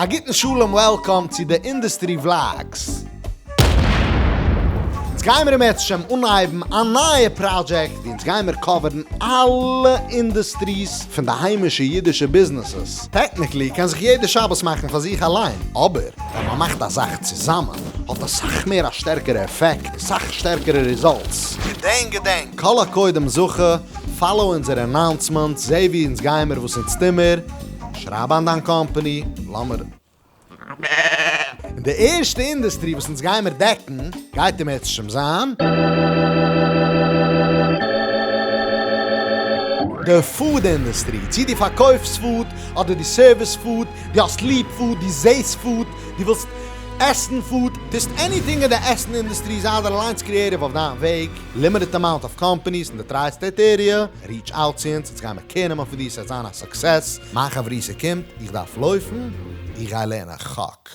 א גוטן שלום welcome צו די industry vlogs. אונז גיימער אם ירצה השם אנהייבן א נייע פראדזשעקט ווי אונז גיימער cover ן אלע industries פון די היימישע אידישע ביזנעסעס. Technically קען זיך יעדער שבת מאכן פאר זיך אליין, אבער ווען מען מאכט א זאך צוזאמען האט אסאך מער א שטערקערע עפעקט און סאך שטערקערע results. געדענק געדענק! כל הקודם זכה, follow אונזערע announcements, זע ווי אונז גיימער וואס אונז טומער, שרייב איין דיין קאמפאני, לאמיר. און די ערשטע industry וואס אונז גיימער דעקן גייט אם ירצה השם זיין. די food industry, צי דו פארקויפסט food, אדער דו service food, דו האסט ליב food, דו זעסט food, דו ווילסט עסן food, טוסט anything אין די עסן industry, זיי דיר אליינס creative אויף דיין וועג, limited amount of companies אין די tri state area, reach out צו אונז, אונז גיימער care נעמען פון דיר, ס'וועט זיין א success, מיין חברותא קומט, איך דארף לויפן, איך גיי לערנען חק.